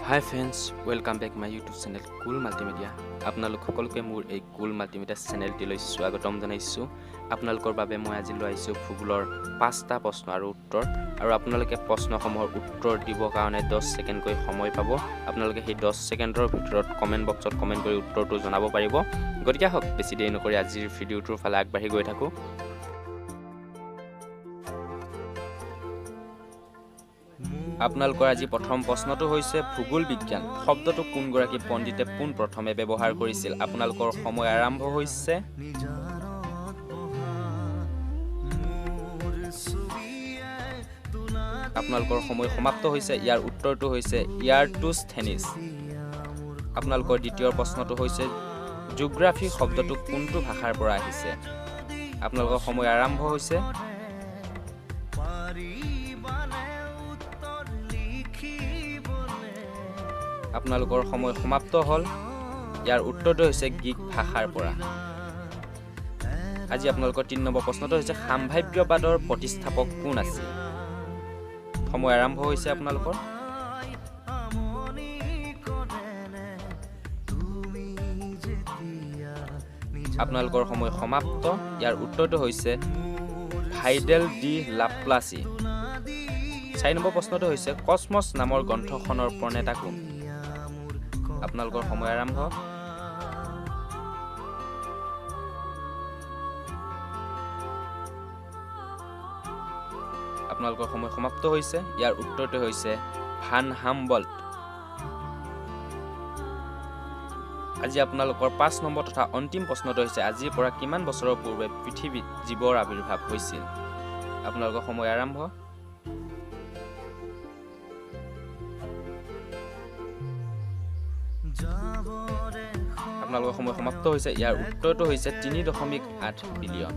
Hi friends, welcome back my YouTube channel Cool Multimedia. আপোনালোক সকলোকে মোৰ এই কুল মাল্টিমিডিয়া চেনেলটিলৈ স্বাগতম জনাইছোঁ। আপোনালোকৰ বাবে মই আজি লৈ আহিছোঁ ভূগোলৰ 5টা প্ৰশ্ন আৰু উত্তৰ, আৰু আপোনালোকে প্ৰশ্নসমূহৰ উত্তৰ দিবৰ কাৰণে 10 ছেকেণ্ডকৈ সময় পাব। আপোনালোকে সেই 10 ছেকেণ্ডৰ ভিতৰত কমেণ্ট বক্সত কমেণ্ট কৰি উত্তৰটো জনাব পাৰিব। গতিকে আহক বেছি দেৰি নকৰি আজিৰ ভিডিঅ'টোৰ ফালে আগবাঢ়ি গৈ থাকোঁ। আপোনালোকৰ আজি প্ৰথম প্ৰশ্নটো হৈছে ভূগোল বিজ্ঞান শব্দটো কোনগৰাকী পণ্ডিতে পোনপ্ৰথমে ব্যৱহাৰ কৰিছিল? আপোনালোকৰ সময় আৰম্ভ হৈছে। আপোনালোকৰ সময় সমাপ্ত হৈছে। ইয়াৰ উত্তৰটো হৈছে ইয়াৰটুস্থেনিছ। আপোনালোকৰ দ্বিতীয় প্ৰশ্নটো হৈছে জিঅ'গ্ৰাফী শব্দটো কোনটো ভাষাৰ পৰা আহিছে? আপোনালোকৰ সময় আৰম্ভ হৈছে। আপোনালোকৰ সময় সমাপ্ত হ'ল। ইয়াৰ উত্তৰটো হৈছে গ্ৰীক ভাষাৰ পৰা। আজি আপোনালোকৰ 3 নম্বৰ প্ৰশ্নটো হৈছে সাম্ভাব্যবাদৰ প্ৰতিষ্ঠাপক কোন আছিল? সময় আৰম্ভ হৈছে আপোনালোকৰ। আপোনালোকৰ সময় সমাপ্ত। ইয়াৰ উত্তৰটো হৈছে ভাইডেল ডি লাপ্লাচি। 4 নম্বৰ প্ৰশ্নটো হৈছে কসমছ নামৰ গ্ৰন্থখনৰ প্ৰণেতা কোন? আপোনালোকৰ সময় আৰম্ভ। আপোনালোকৰ সময় সমাপ্ত হৈছে। ইয়াৰ উত্তৰটো হৈছে ভান হামবল্ট। আজি আপোনালোকৰ 5 নম্বৰ তথা অন্তিম প্ৰশ্নটো হৈছে আজিৰ পৰা কিমান বছৰৰ পূৰ্বে পৃথিৱীত জীৱৰ আৱিৰ্ভাৱ হৈছিল? আপোনালোকৰ সময় আৰম্ভ। আপোনালোকৰ সময় সমাপ্ত হৈছে। ইয়াৰ উত্তৰটো হৈছে 3.8 বিলিয়ন।